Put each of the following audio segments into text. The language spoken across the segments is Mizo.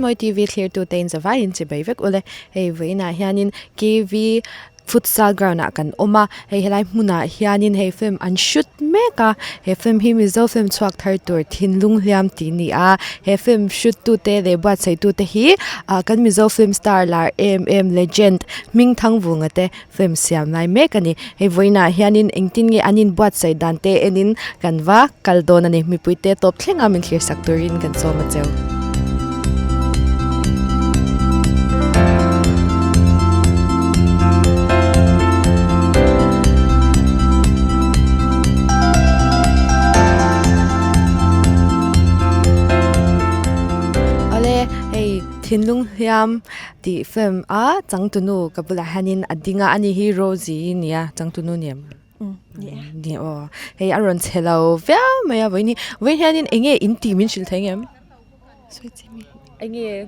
Runmawi TV thlirtute in zavaiin chibai vek ule. Hei vawiinah hianin KV futsal ground ah kan awm a, hei helai hmunah hianin hei film an shoot mek a, he film hi Mizo film chhuak thar tur thinlung hliam tih a ni a, he film shoot tute leh buatsaih tute hi ah kan Mizo film star lar em em legend Hmingthangvunga te film siam lai mek a ni. Hei vawiinah hianin engtin nge an inbuatsaih dan te enin kan va kal dawn a ni. Mipuite tawp thlenga min thlir sak turin kan sawm a cheu. Awle hei thinlung hliam Tih film a changtunu ka bulah hianin a ding a ani hi Rosie nia changtunu ni em? Ni aw hei a rawn chhe lo viau mai a vawiin hi vawiin hianin eng nge in tih min hrilh thei ngem? Eng nge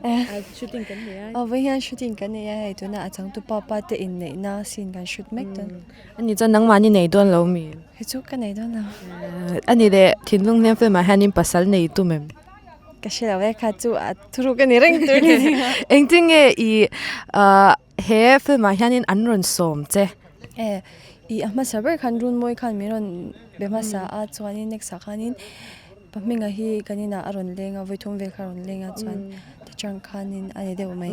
shooting kan nei a? Aw vawiin hian shooting kan nei a hei tunah a changtupa pa te inneihna scene kan shoot mek dawn. Ani chuan nangmahni nei dawn lo mi? Hei chu ka nei dawn lo. Ani leh thinlung hliam film ah hianin pasal nei tum em? Ka hre lo e kha chu a thuruk a ni reng tur ni ding a. Engtin nge i he film ah hianin an rawn sawm che? E i a hmasa ber khan Runmawi khan min rawn be hmasa a chuanin next ah khanin pa hminga hi kan inah a rawn leng a vawithum vel kha a rawn leng a chuan tichuan khanin a ni deuh mai.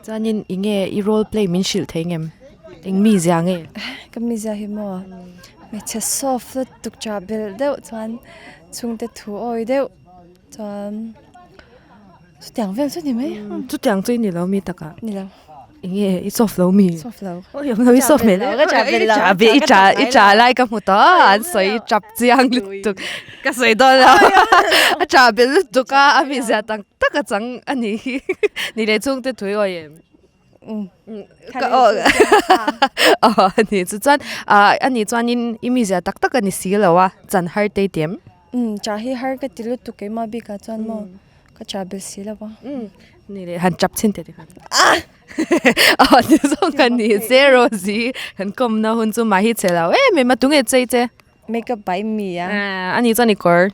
Chuanin i nge i role play min hrilh thei ngem? Eng mizia nge? Ka mizia hi maw hmeichhe soft lutuk chah belh deuh chuan chhungte thu awi deuh. Chuan chutiang vel chu ni mai. Chutiang chu i ni lo mi takah? Ni lo. Enge i soft lo mi? Soft lo. Oi awm lo i soft hmel e. Ka chah bel lo. I chah bel i chah i chah lai ka hmu tawh a an sawi i chap chiang lutuk. Ka sawi dawn lo. A chah bel lutuk a a mizia tak tak a chang a nih hi. Ni leh chhungte thui awi em? Ka aw aw a ni chu chuan ah a nih chuanin i mizia tak tak a ni si lo a chan har te i ti em? Umm chah hi har ka ti lutuk keimah bikah chuan maw ka chah bel si lo a. Umm ni leh han chap chhin teh tikhan ah aw ni zawng ka ni se Rosie han kawmna hun chu mahhi chhe lo em em a tunge chei che? Makeup by me a. A nih chuan i kawr.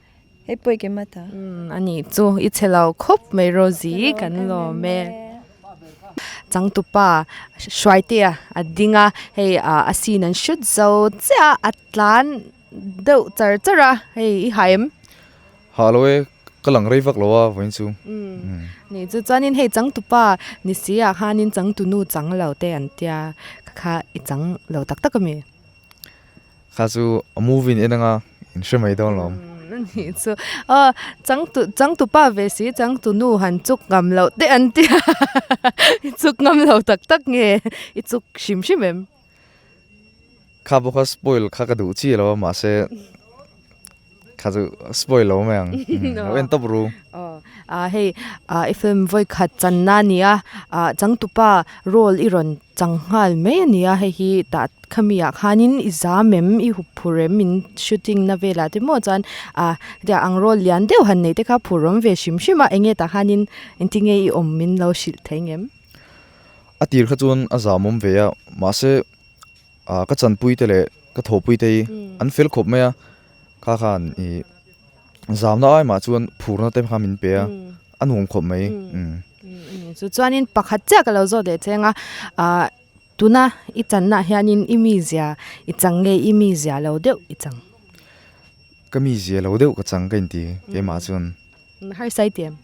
Hei pawh i keimah ta. Umm a nih chu i chhe lo khawp mai Rosie kan lawm e. Changtupa Hruaitea a ding a hei ah a scene an shoot zo chiah a a tlan deuh char char a hei i ha em? Ha lo e ka lang rei vak lo a vawiin chu. Umm nih chu chuanin hei changtupa ni si ah khanin changtunu chang lo te an tia kha kha i chang lo tak tak ami? Kha chu a movie in en anga in hre mai dawn lawm. Anih chu aw changtu changtupa ve si changtunu han chuk ngam loh te an tia i chuk ngam lo tak tak nge i chuk hrim hrim em? Kha pawh kha spoil kha ka duh chi lo a mahse Kha chu spoil lo mai ang. Lo en tawp ru. Aw ah hei ah i film vawi khat channa a ni a ah changtupa role i rawn chang nghal mai a ni a hei hi tah khami ah khanin i zam em i hup phur em in shooting na velah te maw chuan ah hetiang ang role lian deuh han neih te kha phur awm ve hrim hrim a enge tah khanin engtin nge i awm min lo hrilh thei ngem? A tir kha chuan a zam awm ve a mahse ah ka chanpui te leh ka thawhpui te hi an fel khawp mai a. Kha khan ih zamna ai mah chuan phurna te kha min pe a, a nuam khawp mai. Chu chuanin pakhat chiah ka lo zawt leh cheng a, ah tuna i channa ah hianin i mizia i chang nge i mizia lo deuh i chang? Ka mizia lo deuh ka chang ka inti keimah chuan. Harsa i ti em?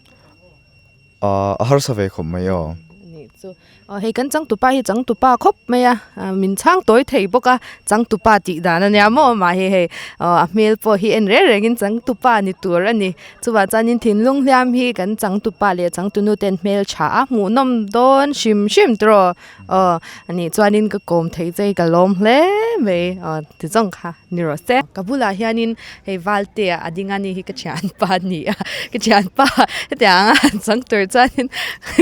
A harsa ve khawp mai aw. Nih chu. Aw hei kan changtupa hi changtupa khawp mai a, min chhang tawi thei bawk a, changtupa tih dan a nia maw mah hi hei aw a hmel pawh hi en reng rengin changtupa ni tur a ni. Chuvah chuanin thinlung hliam hi kan changtupa leh changtunu ten hmel tha a hmuhnawm dawn hrim hrim tawh aw anih chuanin ka kawm thei che hi ka lawm hle mai aw ti zawng kha ni rawh se. Ka bulah hianin hei Valtea a ding a ni hi ka thianpa a ni a, ka thianpa hetiang a chang tur chuanin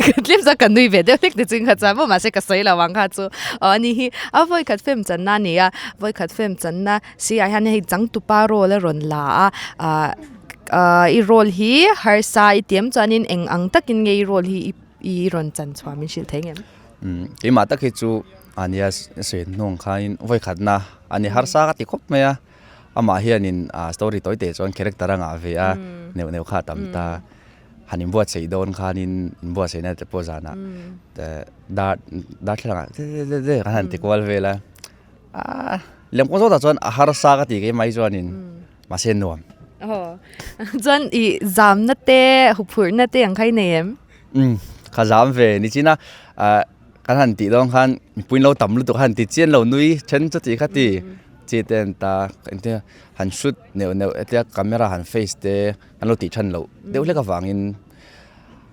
ka tlem chuan ka nui ve deuh hlek nichin kha chuan maw mahse ka sawi lo ang kha chu aw ani hi a vawikhat film channa a ni a, vawikhat film channa si ah hian hei changtupa role a rawn la a ah ah i role hi harsa i ti em chuanin eng ang takin nge i role hi i rawn chan chhuah min hrilh thei ngem? Keimah tak hi chu ania sawi hnung khanin vawikhatna a ni harsa ka ti khawp mai a. Amah hianin a story tawi teh chuan character a ngah ve a, neuh neuh kha a tam ta. han inbuatsaih dawn khanin inbuatsaihna te pawh zanah dar darthlalangah te te te kan han ti kual vel a aaa lem kawng zawtah chuan a harsa ka ti keimah hi chuanin mahse nuam. Aw chuan i zamna te huphurhna te ang kha i nei em? Umm ka zam ve nichina ah kan han tih dawn khan mipui in lo tam lutuk a han ti chian lo nui then chuti kha ti chi te an ta engtin han shoot neuh neuh hetia camera han face te an lo tih than loh deuh hlek avangin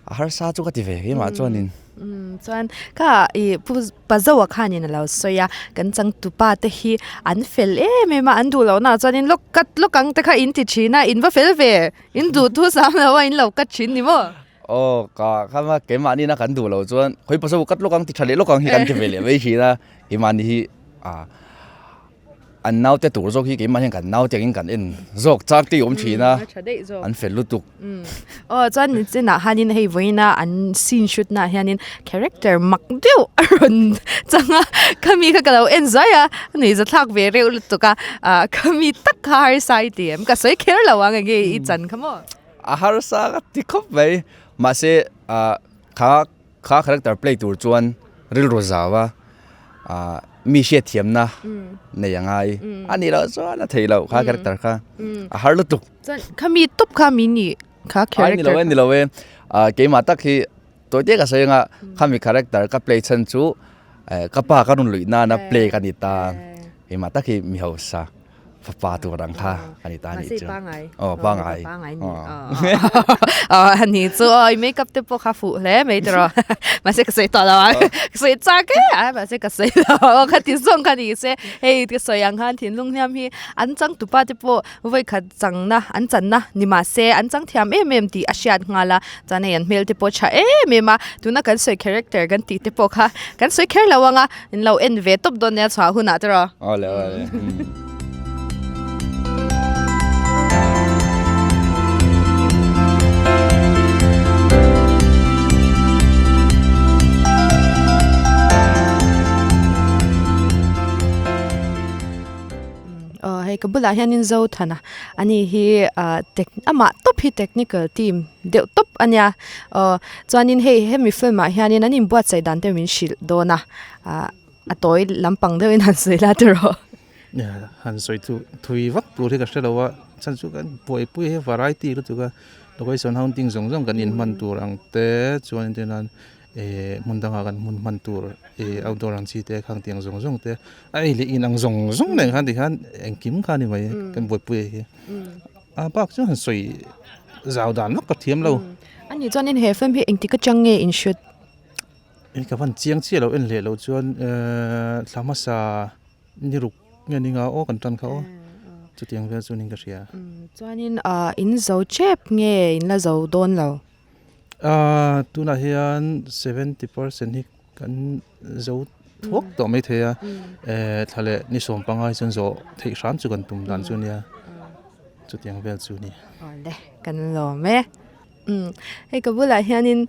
a harsa chu ka ti ve keimah chuanin. Umm chuan kha ih pu Pazoa khanin a lo sawi a kan changtupa te hi an fel em em a an duh loh naah chuanin lawk cut lawk ang te kha in ti thin a in va fel ve in duh thu sam lo a in lo cut thin ni maw? Aw ka khama keimahni na kan duh loh chuan khawi Pazo cut lawk ang ti tha leh lawk ang hi kan ti ve leh mai thin a keimahni hi ah An naute tur zawk hi keimah hian kan naute angin kan en zawk chak te awm thin a, an fel lutuk. Aw chuan nichinah hianin hei vawiina an scene shoot naah hianin character mak deuh a rawn chang a, khami kha ka lo en zuai a, a nuihza thlak ve reuh lutuk a, ah khami tak kha harsa i ti em? Ka sawi kher lo ang enge i chan kha maw? A harsa ka ti khawp mai, mahse ah kha Kha character play tur chuan rilru zau a, ah mi hriatthiamna nei a ngai. A nih loh chuan a theih loh kha character kha a har lutuk. Chuan khami tawp kha mi nih kha character kha. Ni lo e ni lo e, ah keimah tak hi tawi te ka sawi anga khami character ka play chhan chu ka pa ka rawn luih nana play ka ni ta, keimah tak hi mi hausa. Fapa tur ang kha a ni ta a nih chu. Aw pangai. Aw a ni chu aw i makeup te pawh kha fuh hle mai tiraw. Mahse ka sawi tawh lo ang. Ka sawi chak e a mahse ka sawi lo aw kha ti zawng kha ni se hei ka sawi ang khan thinlung hliam hi an changtupa te pawh vawikhat changna an channa ni mahse an chang thiam em em tih a hriat nghal a chuan hei an hmel te pawh tha em em a tuna kan sawi character kan tih te pawh kha kan sawi kher lo ang a. In lo en ve tawp dawn nia chhuah hunah te rawh. Awle awle. Aw hei ka bulah hianin Zothana ani hi ah tech amah tawp hi technical team deuh tawp a nia aw chuanin hei hemi film ah hianin an inbuatsaih dan te min hrilh dawn a. Ah a tawi lampang deuhin han sawi la tiraw. Han sawi chu thui vak tur hi ka hre lo a chhan chu kan buaipui hi variety lutuk a location hunting zawng zawng kan inhman tur ang te chuan entir nan eh hmun dangah kan hmun hman tur eh outdoor ang chi te khang tiang zawng zawng te a ei leh in ang zawng zawng nen khan tikhan engkim kha a ni mai kan buaipui hi a bak chu han sawi zau dan vak ka thiam lo. Ani chuanin he film hi engtik atang nge in shoot? Hei ka van chiang chiah lo en leh loh chuan ehh thla hmasa ni ruk nge ni nga aw kan tan kha aw chutiang vel chu niin ka hria. Chuanin ah in zo tep nge in la zo dawn lo? Ah tunah hian 70% hi kan zo thuak tawh mai thei a ehh thla leh ni sawm pangai chuan zawh theih hram chu kan tum dan chu nia chutiang vel chu a ni. Awle kan lawm e. Umm hei ka bulah hianin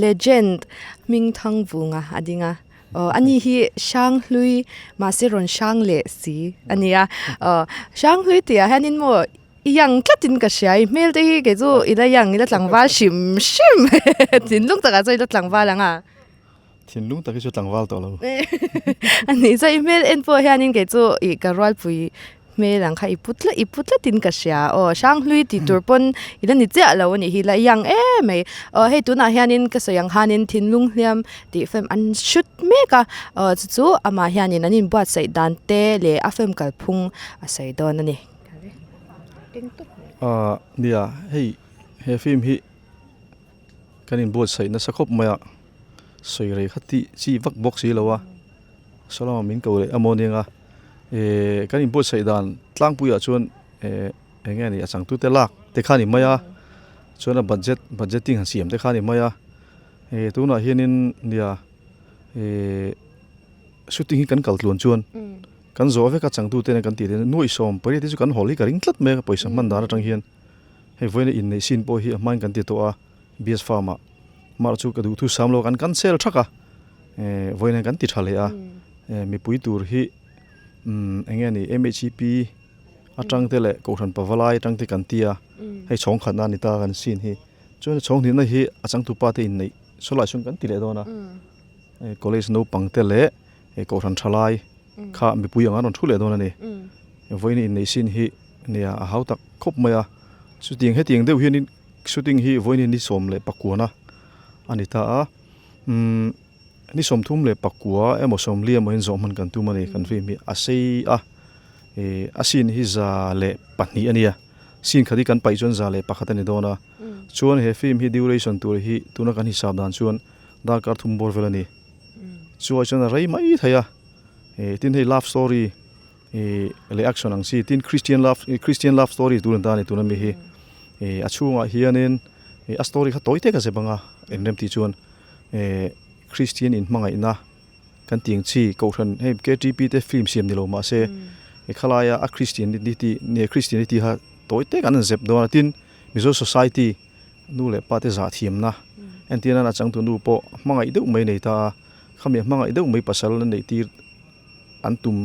legend hming thang vunga a ding a aw ani hi hranghlui mahse rawn hrang leh si a ni a aw hranghlui tih ah hianin maw i yang tlatin ka hria i hmel te hi kei chu i la yang i la tlangval hrim hrim thinlung takah chuan i la tlangval ang a. Thinlung tak hi chu tlangval tawh lo. A nih chuan i hmel en pawh hianin kei chu ih ka rualpui hmel ang kha i pu tlat i pu tlatin ka hria aw Hranghlui tih tur pawn i la ni chiah lo a nih hi la i ang em mai aw hei tunah hianin ka sawi ang khanin thinlung hliam tih film an shoot mek a aw chu chu amah hianin an inbuatsaih dan te leh a film kalphung a sawi dawn a ni. Aaa nia hei he film hi. Kan inbuatsaih nasa khawp mai a, sawi rei kha tih chi vak bawk si lo a, sawlama min ko leh amaw nia eh kan inbuatsaih dan tlangpuiah chuan eh eng nge ni a changtute lak te kha a ni mai a, chuan a budget budgeting han siam te kha a ni mai a, eh tunah hianin nia eh shooting hi kan kal tluan chuan kan zawh vek a changtute nen kan tih te nuaih sawm pariat te chu kan hawl hi ka ring tlat mai a pawisa hman dan atang hian. Hei vawiin a inneih sin pawh hi a hmain kan ti tawh a, BS farm ah mar chu ka duh thu sam lo kan cancel thak a, eh vawiin kan ti tha leh a, eh mipui tur hi umm eng nge ni MHEP atang te leh Kohhran Pavalai atang te kan ti a, hei chhawng khatna a ni ta kan sin hi. Chuan chhawng hnihna hi a changtupa te inneih saw lai sawn kan ti leh dawn a college naupang te leh kohhran thalai kha mipui ang an rawn thu leh dawn a ni. Vawiin inneih sin hi nia a hau tak khawp mai a chutiang hetiang deuh hianin shooting hi vawiin ni 19 a ni ta a umm ni 34 emaw 40 emaw hian zawh hman kan tum a ni kan film hi a sei a ih a scene hi 102 a nia scene khat hi kan paih chuan 101 a ni dawn a chuan he film hi duration tur hi tuna kan hisap dan chuan darkar thum bawr vel a ni chuai chuan a rei mai thei a ih tin hei love story ih leh action ang chi tin christian love christian love story tur an ta a ni tuna mi hi ih a chhungah hianin ih a story kha tawi tek a zep ang a engrem tih chuan ih christian in hmangaihna kan tih ang chi kohhran hei K_T_P te film siam ni lo mahse he khalaia a christianity nge christianity kha tawi tek an han zep dawn a tin mizo society nu leh pa te zah thiamna entir nan a changtu nu pawh hmangaih deuh mai nei ta a khami hmangaih deuh mai pasal an neih tir an tum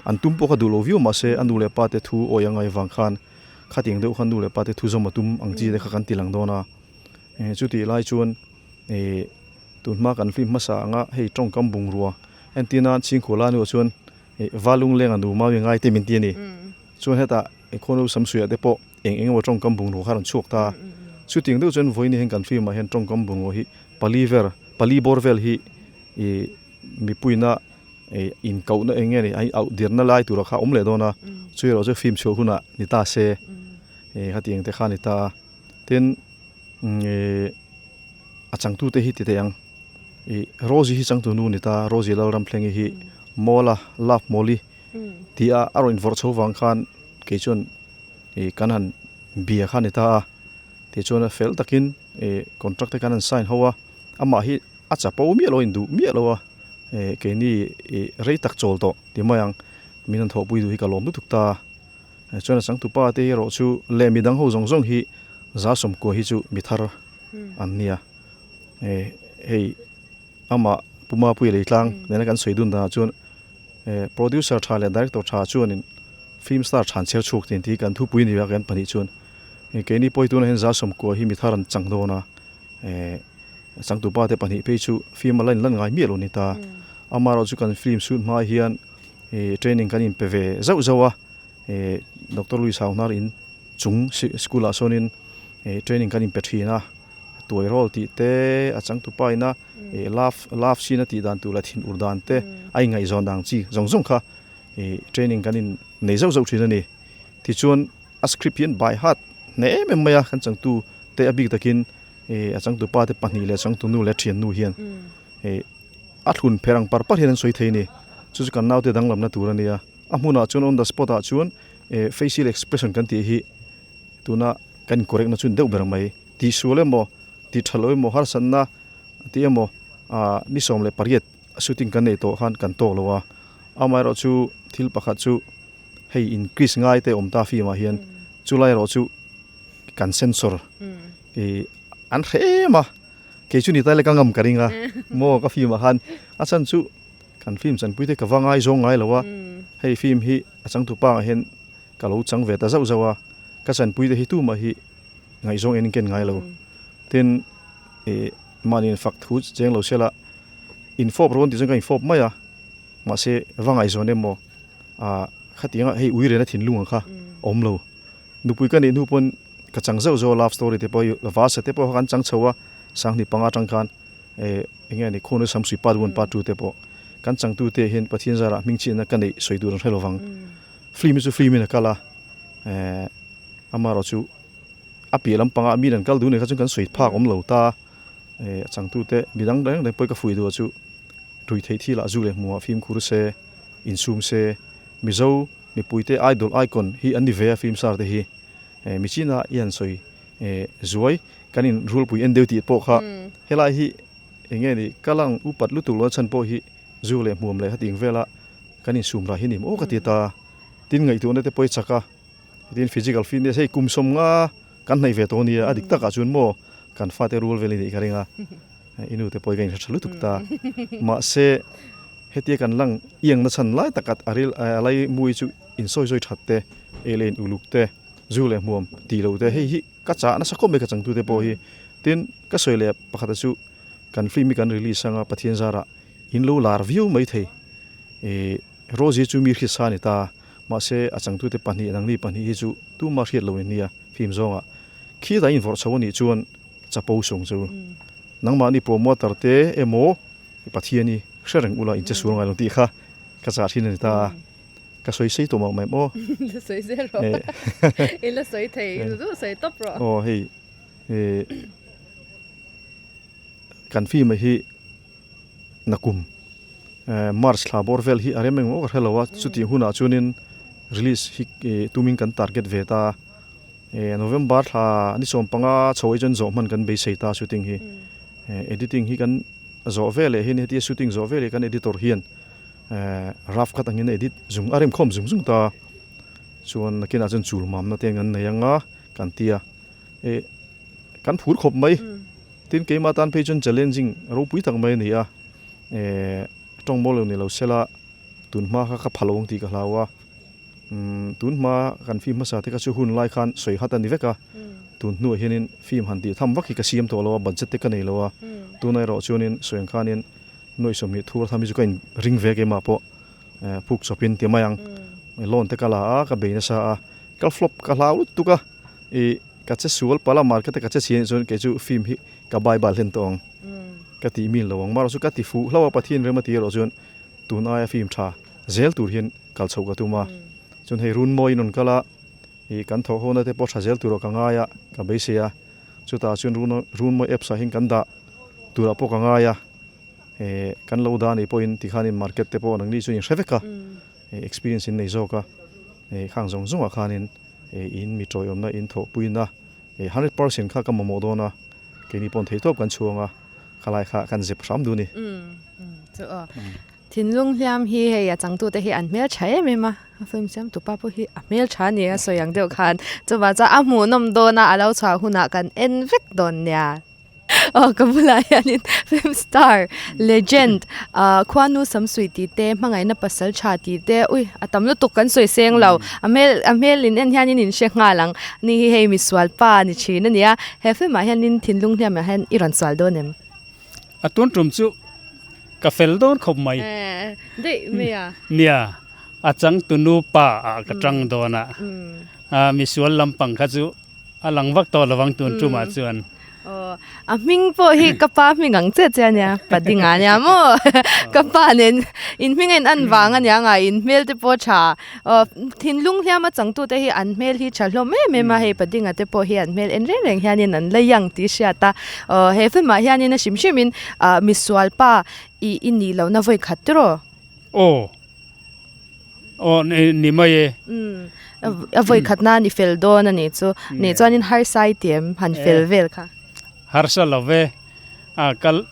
an tum pawh kha duh lo viau mahse a nu leh pa te thu awi a ngai vang khan khatiang deuh khan nu leh pa te thu zawm a tum ang chi te kha kan ti lang dawn a chutih lai chuan ih tun hma kan film hmasa anga hei tawngkam bungrua entir nan chhingkhual a nuah chuan ih valung leng a nu mau i ngai te min ti a ni chuan hetah khuanu samsuiah te pawh eng eng emaw tawngkam bungrua kha a rawn chhuak ta a chutiang deuh chuan vawiin hian kan film ah hian tawngkam bungrua hi pali ver pali bawr vel hi ih mipuina ih inkohna eng nge ni a auh dirna lai tura kha a awm leh dawn a chu erawh chu film chhuah hunah ni ta se ih hetiang te kha a ni ta a tin ih a changtute hi ti teh ang ih Rosie hi changtu nu a ni ta Rosie Lalramthlengi hi Mawla love Mawli tih a a rawn invawrh chho vang khan kei chuan ih kan han bia kha a ni ta a tichuan a fel takin ih contract te kan han sign ho a amah hi a chapo miah lo a induh miah lo a eh keini ih rei tak chawl tawh ti mai ang min han thawhpui duh hi ka lawm lutuk ta a chuan a changtupa te erawh chu leh midang ho zawng zawng hi 190 hi chu mi thar an nia eh hei amah Puma Puia Leitlang nena kan sawi dun danah chuan eh producer tha leh director tha chuanin film star than chher chhuak tih hi kan thupui ni a kan pahnih chuan keini pawh hi tunah hian 190 hi mi thar an chang dawn a eh changtupa te pahnih phei chu film a la inlan ngai miah lo a ni ta amaherawhchu chu kan film shoot hma hian ih training kan inpe ve zauh zauh a ih doctor Louis Hauhnar in chung school ah sawnin ih training kan inpe thin a tuai rawl tih te a changtupa ina ih love love scene a tih dan tur leh thin ur dan te a ingaihzawn dan chi zawng zawng kha ih training kan in nei zauh zauh thin a ni tichuan a script hi an by heart hneh em em mai a kan changtu te a bik takin ih a changtupa te pahnih leh changtunu leh thiannu hian ih a thlun pher ang par par hian an sawi thei a ni chu chu kan naute danglamna tur a nia a hmunah chuan on the spot ah chuan ih facial expression kan tih hi tuna kan in correct na chu a ni deuh ber mai tihsual emaw tih tha lo emaw harsatna tih emaw ah ni 18 shooting kan neih tawh khan kan tawk lo a amaherawhchu thil pakhat chu hei increase ngai te awm ta film ah hian chulai erawh chu kan sensor ih an hre em a kei chu ni ta ila ka ngam ka ring a maw ka film ah khan a chhan chu kan film chanpui te ka va ngai zawng ngai lo a hei film hi a changtupa ah hian ka lo chang ve ta zauh zauh a ka chanpui te hi tumah hi ngaihzawng en ken ngai lo tin ih mahni in fak thu cheng lo sela infawp rawn tih chuan ka infawp mai a mahse va ngaihzawn emaw ah khatianga hei ui rena thinlung ang kha awm lo nupui ka nih hnu pawn ka chang zauh zauh a love story te pawh hi vasa te pawh kha kan chang chho a sanghnih panga atang khan eh eng nge ni khawnge samsui part one part two te pawh kan changtu te hian Pathian zarah hming chhiatna ka neih sawi tur an hre lovang film hi chu film in a kal a eh amaherawh chu a piah lampangah mi an kal duh nih kha chuan kan sawi phak awm lo ta eh a changtu te midang reng reng pawh hi ka fuih duh a chu Tui theih thil ah zu leh hmuh ah fimkhur se, insum se, Mizo mipuite idol icon hi an ni ve a film star te hi michina i han sawi zuai kan in rulpui en deuh tih pawh kha helai hi eng nge ni ka lang upat lutuk lo chhan pawh hi zu leh hmuam leh hating vela kan insum rah hi ni maw ka ti ta tin ngaihtuahna te pawh i chak a tin physical fitness hei kum 50 kan hnaih ve tawh nia a dik takah chuan maw kan fate rul vel i nih ka ring a i nu te pawh hi ka inhre tha lutuk ta mahse hetia kan lang iang na chhan lai tak a ril a lai mui chu insawi sawi that te ei leh in uluk te zu leh hmuam tih loh te hei hi ka chah nasa khawp mai ka changtu te pawh hi. Tin, ka sawi leh pakhata chu kan film hi kan release anga Pathian zarah in lo lar viau mai thei. Ih Rosie chu mi hriat sa a ni ta, mahse a changtute pahnih nangni pahnih hi chu tuma hriat lo in nia film zawngah. Khitah in vawrh chho a nih chuan chapo sung chu nangmahni promoter te emaw Pathian hi hre reng ula in che sual ngai lo tih kha ka chah thin a ni ta. Ka sawi sei tawh mah mai maw? La sawi zel rawh. I la sawi thei, i duh sawi tawp rawh. Aw hei eh kan film hi nakum eh March thla bawr vel hi a rem engmaw ka hre lo a, chutih hunah chuanin release hi tumin kan target ve ta a, eh November thla ni sawmpanga chho hi chuan zawh hman kan beisei ta shooting hi. Eh editing hi kan zawh veleh hian hetia shooting zawh veleh kan editor hian eh rough cut angin a edit zung a remkhawm zung zung ta chuan nakinah chuan chul mamna te an nei anga kan tia eh kan phur khawp mai tin keimah tan phei chuan challenging ropui tak mai a ni a eh tawng maw lo ni lo sela tun hma kha ka pha lo ang tih ka hlau a umm tun hma kan film hmasa te kha chu hun lai khan sawi hat a ni vek a tun hnuah hianin film han tih tham vak hi ka siam tawh lo a budget te ka nei lo a tunah erawh chuanin sawi ang khanin Nuaih 20 thur tham hi chu ka in ring ve keimah pawh phuk chawpin ti mai ang loan te ka la a ka bei nasa a ka flop ka hlau lutuk a ih ka che sual pala market te ka che chhi anih chuan kei chu film hi ka bai bal hlen tawh ang ka tih mil lo ang marawh chu ka ti fuh hlauh a Pathian rem a tih erawh chuan tun aia film tha zel tur hian kal chhoh ka tum a chuan hei runmawi in rawn kal a ih kan thawh hona te pawh tha zel tur ah ka ngai a ka beisei a chutah chuan runmawi apps ah hian kan dah turah pawh ka ngai a. Eh kan lo dah anih pawhin tikhanin market te pawh nangni chu in hre vek a, eh experience in nei zawk a, eh khang zawng zawngah khanin eh in mi tawiawmna in thawhpuina eh 100% kha ka mamawh dawn a, keini paw'n theihtawp kan chhuang a, khalai kha kan zep hram duh a ni. Chu aw thinlung hliam hi hei a changtute hi an hmel tha em em a, a film siam tupa pawh hi a hmel tha a ni a sawi ang deuh khan chuvang chuan a hmuhnawm dawn a, a lo chhuah hunah kan en vek dawn nia. Aw ka bulah hianin film star legend ah khuanu samsui tih te hmangaihna pasal tha tih te ui a tam lutuk kan sawi seng lo a hmel a hmel in en hianin in hre nghal ang ni hi hei misual pa ni thin a nia he film ah hianin thinlung hliam ah hian i rawn sual dawn em? A tun tum chu ka fel dawn khawp mai. Daih mai a. Nia a changtunu pa ah ka tang dawn a misual lampang kha chu A lang vak tawh lovang tun tumah chuan. Aw, a hming pawh hi ka pa hming ang chiah chiah ania, Padinga ania maw? Ka pa nen in hming a in an vang ania nga in hmel te pawh tha. Aw, thinlung hliam a changtute hi an hmel hi tha hlawm em em a, hei Padinga te pawh hi an hmel en reng reng hianin an la young tih hriat a. Aw, he film ah hianin a hrim hrimin ah misual pa i i nih lohna vawi khat tiraw? Aw. Aw ni mai e. Umm a vawi khat nan i fel dawn a nih chu. Nih chuanin harsa i ti em han fel vel kha. Harsa lo ve. A kal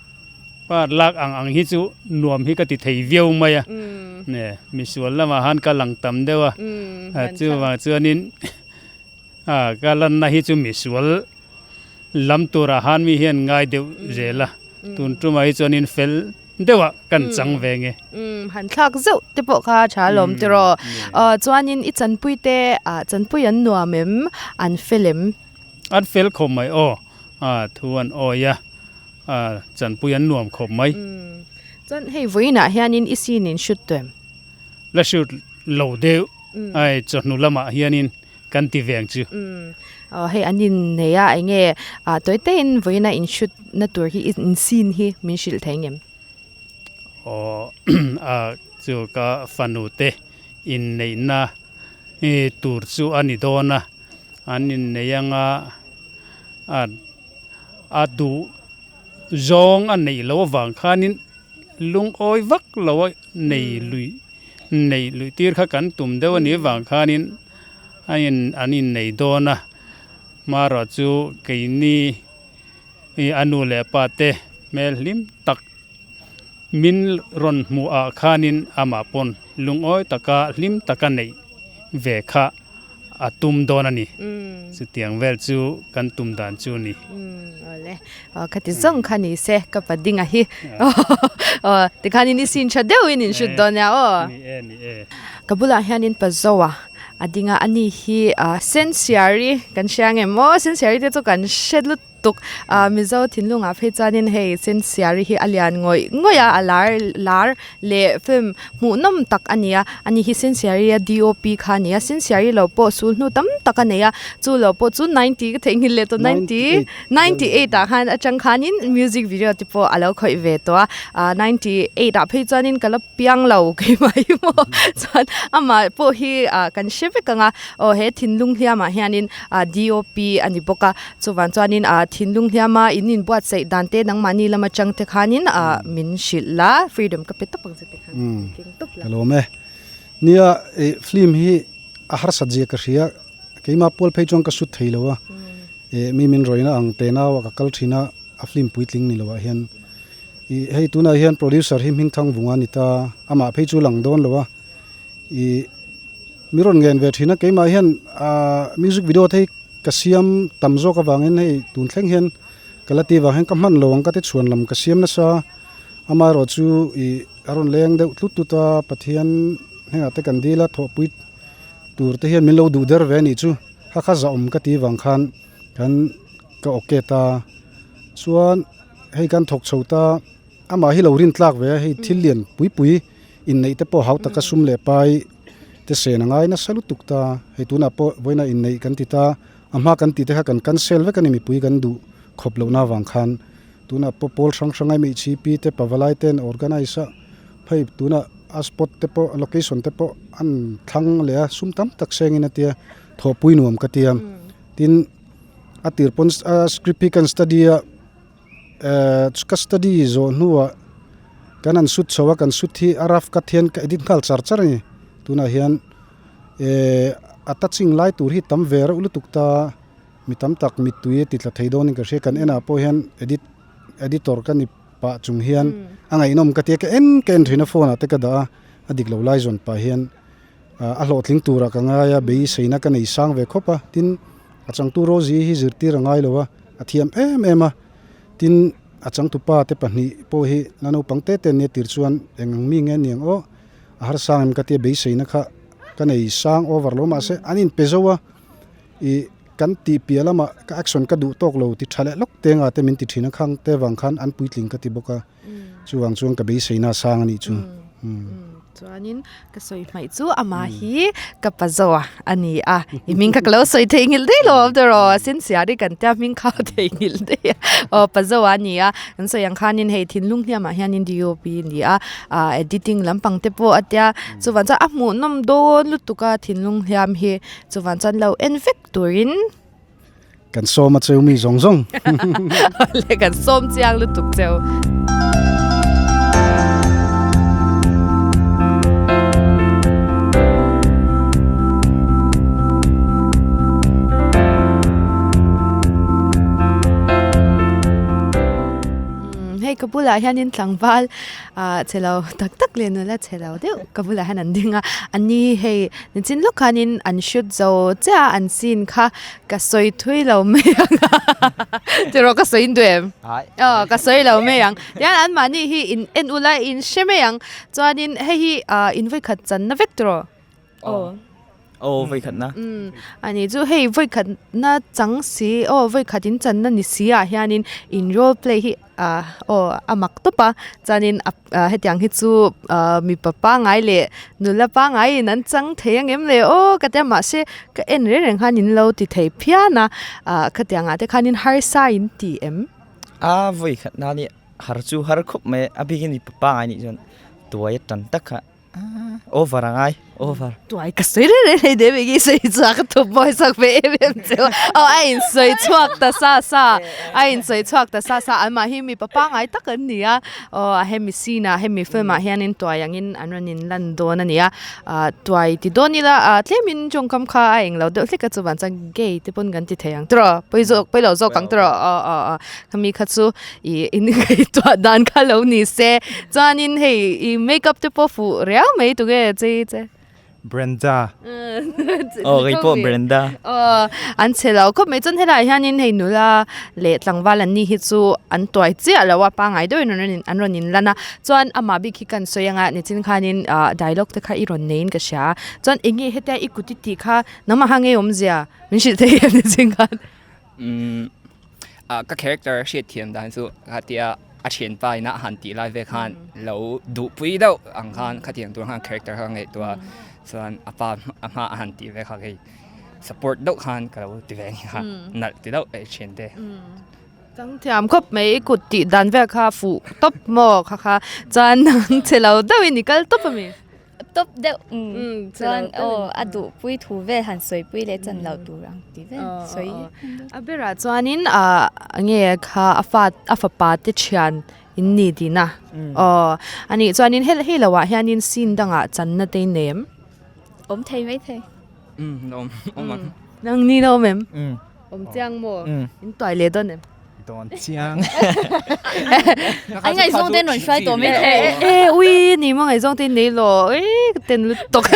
pa lak ang ang hi chu nuam hi ka ti thei viau mai a. Ne misual lamah han ka lang tam deuh a. Chuvang chuanin a ka lanna hi chu misual lam turah han mi hian ngai deuh zel a. Tun tumah hi chuanin fel deuhah kan chang ve nge. Umm han thlak zeuh te pawh kha tha alawm tiraw. Aw chuanin i chanpui te ah chanpui an nuam em? An fel em? An fel khawp mai aw. A thu an awi a, a chanpui an nuam khawp mai. Umm chuan hei vawiinah hianin i scene in shoot tawh em? La shoot lo deuh. Ai chawhnu lamah hianin kan ti veng chu. Umm aw hei an in nei a eng nge ah tawi takin vawiina in shoot na tur hi in scene hi min hrilh thei ngem? Aw a chu ka fanu te inneihna hi tur chu a ni dawn a, an innei anga a a duh zawng a neih loh avang khanin lungawi vak lo a nei lui Neih luih tir kha kan tum deuh a nih vang khanin a in an innei dawn a, hmarawh chu keini i a nu leh pa te hmel hlim tak min rawn hmuh ah khanin amah pawn lungawi taka hlim taka neih ve kha a tum dawn a ni. Chutiang vel chu kan tum dan chu a ni. Awle, ka ti zawng kha ni se, ka pa dinga hi. Aw, tikhanin i sin tha deuhin in hrut dawn nia aw. Ni e, ni e. Ka bulah hianin pa Zoa a ding a, ani hi Sensiari kan hria ngem aw, Sensiari te chu kan hre lut. lutuk ah mizo thinlungah phei chuanin hei sensiari hi a lian ngawih ngawih a a lar lar leh film hmuhnawm tak a ni a ani hi sensiari a DOP kha a ni a sensiari lo pawh sul hnu tam tak a nei a chu lo pawh chu ninety ka theihnghilh leh tawh ninety ninety eight ah khan atang khanin music video te pawh a lo khawih ve tawh a ah ninety eight ah phei chuanin ka la piang lo keimah hi maw chuan amah pawh hi ah kan hre vek ang a aw he thinlung hliamah hianin ah DOP a ni bawk a chuvang chuanin ah thinlung hliama in inbuatsaih dan te nangmahni lam atang te khanin ah min hrilh la freedom ka pe tawp ang che ti khan keng tawp la. Ka lawm e. Nia ih film hi a harsat zia ka hria keimah pual phei chuan ka shoot thei lo a ih mi min rawihna ang te nau ah ka kal thin a a film puitling ni lo ah hian ih hei tunah hian producer hi Hmingthang Vunga a ni ta amah phei chu lang dawn lo a ih mi rawn ngen ve thin a keimah hian ah music video te hi ka siam tam zawk avangin hei tun thleng hian ka la ti vang hian ka hman lo ang ka ti chhuan lam ka siam nasa amaherawh chu ih a rawn leng deuh tlut tlut a Pathian hnenah te kan dil a thawhpui tur te hian min lo duh der ve a nih chu kha kha zahawm ka ti vang khan kan ka okay ta chuan hei kan thawk chho ta amah hi lo rin tlak ve a hei thil lian pui pui inneih te pawh hau taka sum leh pai te sen a ngai nasa lutuk ta hei tunah pawh vawiina inneih kan ti ta a hma kan tih te kha kan cancel vek a ni mipui kan duh khawp lohna avang khan tunah pawh pawl hrang hrang a MHCP te pavalai ten organize a hei tunah a spot te pawh location te pawh an thlang leh a sum tam tak sengin a tia thawhpui nuam ka tia tin a tir pawn a script hi kan study a ehh ka study zawh hnuah kan han shoot chho a kan shoot hi a rough cut hian ka edit nghal char char a ni tunah hian ehh a touching lai tur hi tam ve reuh lutuk ta mi tam tak mittui a ti tla thei dawnin ka hria kan enah pawh hian edit editor ka ni pah chung hian a ngaihnawm ka tia ka en ka en thin a phone ah te ka dah a a dik lo lai zawn pah hian a hlawhtling turah ka ngai a beiseina ka nei sang ve khawp a tin a changtu Rosie hi zirtir a ngai lo a a thiam em em a tin a changtupa te pahnih pawh hi la naupang te te an nia tir chuan eng ang mi nge aniang aw a harsang em ka tia beiseina kha ka nei sang over lo mahse an inpe zo a ih kan tih piah lamah ka action ka duh tawk lo ti tha leh lawk te nga te min ti thin a khang te vang khan an puitling ka ti bawk a chuvang chuan ka beiseina a sang a nih chu. Chuanin ka sawi hmaih chu amah hi ka pa zo a a ni a i hming kha ka lo sawi theihnghilh daih lo awm tawh sensiari kan tia hming kha a theihnghilh daih a aw pa zo a ni a kan sawi ang khanin hei thinlung hliamah hianin DOP a ni a ah editing lampang te pawh a tia chuvang chuan a hmuhnawm dawn lutuk a thinlung hliam hi chuvang chuan lo en vek turin Kan sawm a cheu mi zawng zawng. Awle kan sawm chiang lutuk cheu. Hei ka bulah hianin tlangval ah che lo tak tak leh nula che lo deuh ka bulah hian an ding a ani hei nichin lawk khanin an shoot zo chiah a an scene kha Ka sawi thui lo mai ang a tiraw ka sawi duh em? Aw ka sawi lo mai ang tihian anmahni hi in en ula in hre mai ang chuanin hei hi ah in vawikhat channa vek tiraw? Aw. Aw vawikhatna. Umm ani chu hei vawikhatna chang si aw vawikhat in channa ni si ah hianin in role play hi ah aw a mak tawp a chuanin a Hetiang hi chu mipa pangngai leh nula pangngaiin an chang thei angem le aw ka tia mahse ka en reng reng khan in lo ti thei phian a ah khatiangah te khanin harsa in ti em? A vawi khat na nih har chu har khawp mai a bikin mipa pangngai nih chuan tuai a tan tak kha over a ngai over. Tuai ka sawi reng reng hei David hi sawi chhuak a thup mawi sak ve em em cheu a aw a insawi chhuak ta sa sa a insawi chhuak ta sa sa anmah hi mipa pangngai tak an ni a aw a hemi scene ah hemi film ah hianin tuai angin an rawn in lan dawn a ni a ah tuai ti dawn ila ah tlemin tawngkam kha a englo deuh hlek a chuvang chuan gay te pawn kan ti thei ang tiraw pawi zawk pawi lo zawk ang tiraw aw aw aw khami kha chu ih in ngaihtuah dan kha lo ni se chuanin hei ih makeup te pawh fuh riau mai tunge chei che. Brenda. Aw kei pawh Brenda. Aw an chhe lo khawp mai chuan helaiah hianin hei nula leh tlangval an ni hi chu an tuai chiah lo a pangngai deuhin an rawn in an rawn in lan a chuan amah bik hi kan sawi anga nichin khanin ah dialogue te kha i rawn neiin ka hria a chuan eng nge hetia i kut i tih kha nangmah kha ngei awmzia min hrilh thei em nichin khan. Umm. Ka character hriat thiam dan chu khatia a thianpa ina a han tih lai vel khan lo duhpui deuh ang khan khatiang tur khan character kha ka ngaihtuah a, chuan a pa a hma a han tih vel kha hei support deuh khan ka lo ti ve a ni kha, nalh ti deuh eh thiante. Chang thiam khawp mai i kut tih dan vel kha fuh tawp maw kha kha chuan nang che lo deuhin i kal tawp a mi? Tawp deuh chuan aw a duhpui thu vel han sawipui leh chan loh tur ang tih vel sawi. A berah chuanin ah nge kha a fa a fapa te thian in ni tihna aw a nih chuanin hel hei loah hianin scene dangah channa te in nei em? Awm thei mai thei. Awm awm ang. Nang ni la awm em? Awm chiang maw? In tuai leh dawn em? Dawn chiang. An ngaihzawng te rawn hruai tawh mai thei. E ui ni maw ngaihzawng te nei lo e ka ten lutuk.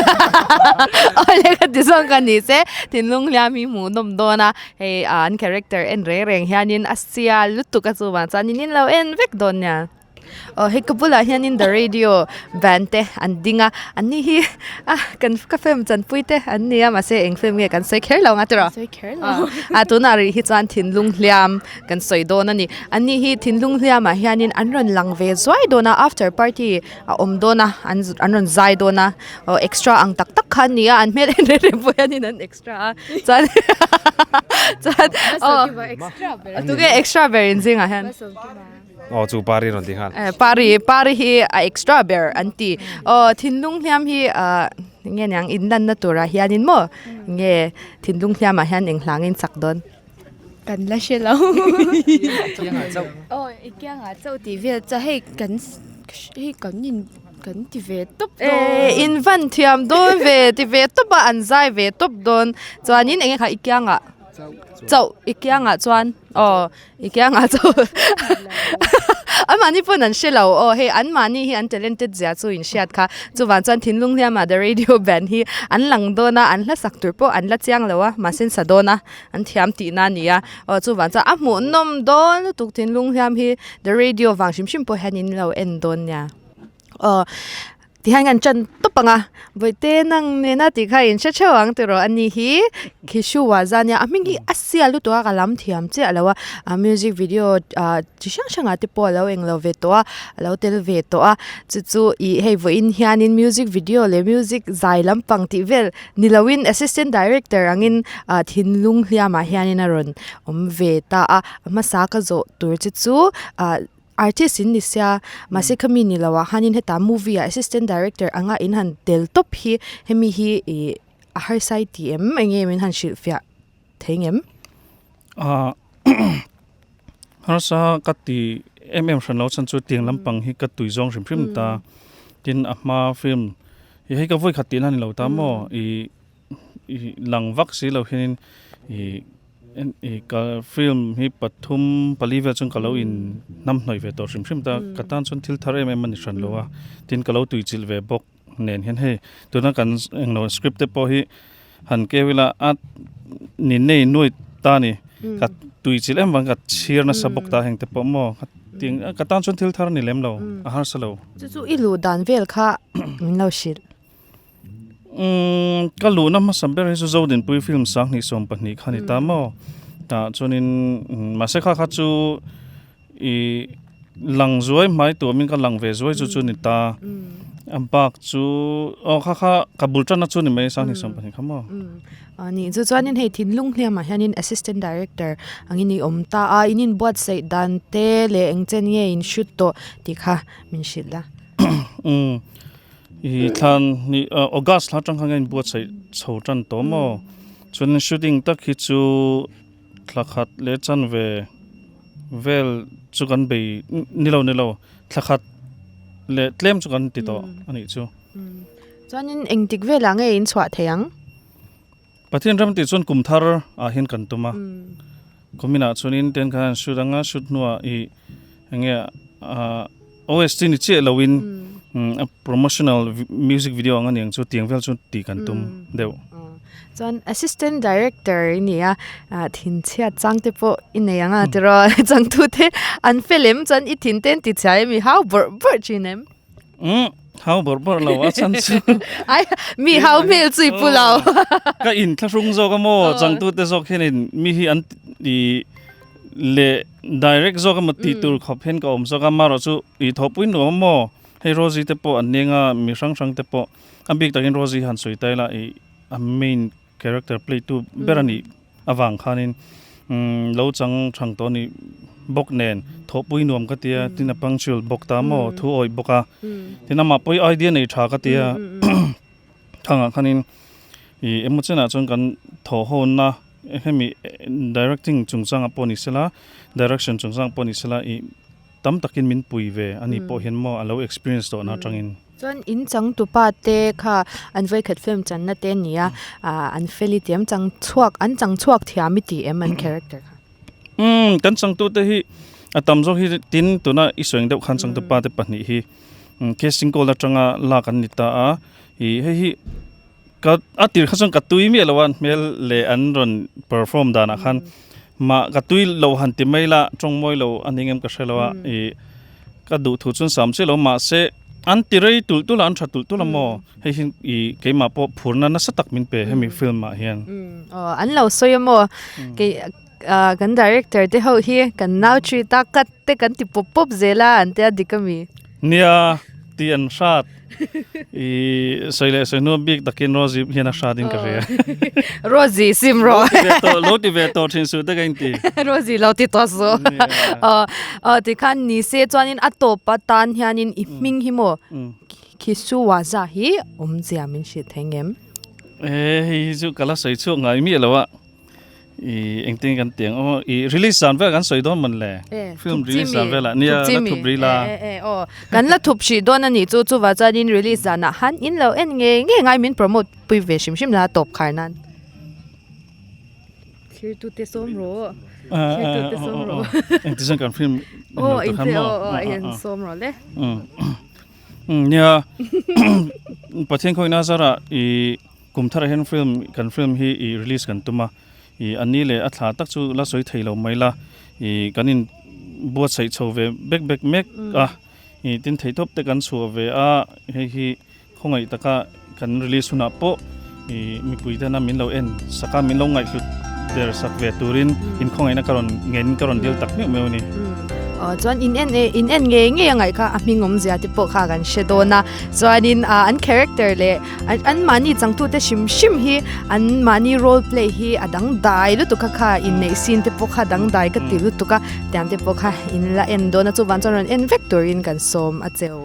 Awle ka ti zawng ka ni se thinlung hliam hi hmuh nawm dawn a hei an character en reng reng hianin a sial lutuk a chuvang chuan in lo en vek dawn nia. Aw hei ka bulah hianin the radio band te an ding a an ni hi a kan ka film chanpui te an ni a mahse eng film nge kan sawi kher lo ang a tiraw sawi kher lo a tunah rih hi chuan thinlung hliam kan sawi dawn a ni an ni hi thinlung hliamah hianin an rawn lang ve zuai dawn a after party a awm dawn a an an rawn zai dawn a aw extra ang tak tak kha an ni a an hmel en reng reng pawh hianin an extra a chuan chuan aw tunge extra ber inzingah hian. Aw chu pari rawn ti nghal. Eh pari pari hi a extra ber an ti. Aw thinlung hliam hi ah nge niang in lanna turah hianin maw nge thinlung hliamah hian eng hlangin chak dawn. Kan la hre lo. Aw i kiangah chauh tih vel chu hei kan hei kan in kan ti ve tawp dawn. Eh in van thiam dawn ve ti ve tawp a an zai ve tawp dawn chuanin enge kha i kiangah chauh i kiangah chuan aw. I kiangah chu an mahni pawn an hre lo aw hei an mahni hi an talented zia chu in hriat kha chuvang chuan thinlung hliamah the radio band hi an lang dawn a an hla sak tur pawh an la chiang lo a mahse an sa dawn a an thiam tihna a ni a aw chuvang chuan a hmuhnawm dawn lutuk thinlung hliam hi the radio vang hrim hrim pawh hian in lo en dawn nia aw. Tihian kan ṭan tawp ang a, Bawihte nang nena tih kha in hre theuh ang tiraw a ni hi Khishuwa zan nia a hming hi a sial lutuk a ka lam thiam chiah lo a, a music video ah chi hrang hrang ah te pawh a lo englo ve tawh a, a lo tel ve tawh a, chu chu ih hei vawiin hianin music video leh music zai lampang tih vel ni loin assistant director angin ah thinlung hliamah hianin a rawn awm ve ta a, a hmasa ka zawh tur che chu ah. Artist in ni sia, mahse khami ni lo ah khanin heta movie ah assistant director anga in han tel tawp hi hemi hi ih a harsa i ti em enge min han hrilh fiah thei ngem? Ah harsa ka ti em em hran lo chhan chu tiang lampang hi ka tui zawng hrim hrim ta tin a hma film ih hei ka vawi khat tihna a ni lo ta maw ih ih lang vak si lo hianin ih ih ka film hi pathum pali vel chuan ka lo in hnam hnawih ve tawh hrim hrim ta ka tan chuan thil thar em em a ni hran lo a tin ka lo tui chilh ve bawk nen hian hei tuna kan englo script te pawh hi han keu ila a ni nei nuai ta a ni ka tui chilh em vang ka chhir nasa bawk ta heng te pawh maw ka tan chuan thil thar a ni lem lo a harsa lo. Chu chu i luh dan vel kha min lo hrilh. Umm ka luhna hmasa ber hi chu Zodinpui film 2012 kha a ni ta maw tah chuanin mahse kha kha chu ih lang zuai hmai tuamin ka lang ve zuai chu chu a ni ta a bak chu aw kha kha ka bul tanna chu a ni mai 2012 kha maw. A nih chu chuanin hei thinlung hliamah hianin assistant director angin i awm ta a in inbuatsaih dan te leh eng chen nge in shoot tawh tih kha min hrilh a. Umm. I thlan ni August thla atang khan ka inbuatsaih chho tan tawh maw chuan shooting tak hi chu thla khat leh chanve vel chu kan bei ni lo ni lo thla khat leh tlem chu kan ti tawh a nih chu. Chuanin engtik velah nge in chhuah thei ang? Pathian ram tih chuan kum thar ah hian kan tum a kuminah chuanin ten khan an shoot anga shoot hnuah ih enge ah OST ni chiah loin a promotional music video ang aniang chu tiang vel chu tih kan tum deuh. Chuan assistant director i ni a ah thinchhiat chang te pawh i nei ang a tiraw changtute an fel em chuan i thin te an ti chhia em i hau bawrh bawrh thin em? Umm hau bawrh bawrh lo a chhan chu. Ai mi hau hmel chu i pu lo. Ka in thlahrung zawk a maw changtute zawk hianin mi hi an i. leh direct zawk emaw tih tur khawp hian ka awm zawk a, amaherawhchu ih thawhpui nuam maw hei Rosie te pawh an ning a, mi hrang hrang te pawh a bik takin Rosie han sawi ta ila ih a main character play tu ber a nih avang khanin lo chang thang tawh a nih bawk nen thawhpui nuam ka tia tin a punctual bawk ta maw thu awih bawk a, tin amah pawh hi idea nei tha ka tia thangah khanin ih emaw chenah chuan kan thawhhawna hemi directing chungchangah pawh ni sela direction chungchangah pawh ni sela ih tam takin min pui ve a ni pawh hian maw a lo experience tawhna atangin. Chuan in changtupa te kha an vawikhat film channa te a ni a, ah an fel i ti em chang chhuak an chang chhuak thiam i ti em an character kha? Umm kan changtute hi a tam zawk hi tin tuna i sawi ang deuh khan changtupa te pahnih hi casting call atanga lak an ni ta a, ih hei hi ka a tir kha chuan ka tui miah lo a an hmel leh an rawn perform danah khan mah ka tui lo han ti mai la tawng mawi lo a ni ngem ka hre lo a ih ka duh thu chuan sam chiah lo mahse an ti rei tulh tulh a an tha tulh tulh a maw hei hi ih keimah pawh phurna nasa tak min pe hemi film ah hian. Aw an lo sawi a maw kei ah kan director te ho hi kan nau treat a cut te kan ti pawp pawp zel a an tia dik ami. Nia tih an hrat i sawi leh sawi hnu bik takin Rosie hian a hrat in ka hria. Rosie sim rawh. Lo ti ve tawh thin suh te ka inti. Rosie lo ti tawh suh. Aw aw tikhan ni se chuanin a tawp atan hianin i hming hi maw Khisuwaza hi awmzia min hrilh thei ngem? E hei hi chu ka la sawi chhuak ngai miah lo a. I engtin kan tiang aw i release zan vel kan sawi dawn mawn le film release zan velah nia la thup rih la aw kan la thup hrih dawn a nih chu chuvah chuanin release zanah han in lo en ngei ngei ngai min promote pui ve hrim hrim la tawp khar nan thlir tu te sawm rawh thlir tu te sawm rawh engti chuan kan film aw engti aw aw en sawm rawh le nia Pathian khawihna zarah i Kum tharah hian film kan film hi ih release kan tum a, ih a ni leh a thla tak chu la sawi thei lo mai la, ih kan in buatsaih chho ve bek bek mek a, ih tin theihtawp te kan chhuah ve a, hei hi khawngaih taka kan release hunah pawh ih mipui tena min lo en sak a, min lo ngaihhlut der sak ve turin inkhawngaihna ka rawn ngen ka rawn dil tak meuh meuh a ni. Aw chuan in en e in en ngei ngei a ngaih kha a hming awmzia te pawh kha kan hre dawn a, chuanin ah an character leh An mahni changtute hrim hrim hi an mahni role play hi a dangdai lutuk a kha inneih scene te pawh kha a dangdai ka ti lutuk a tiang te pawh kha in la en dawn a chuvang chuan rawn en vek turin kan sawm a cheu.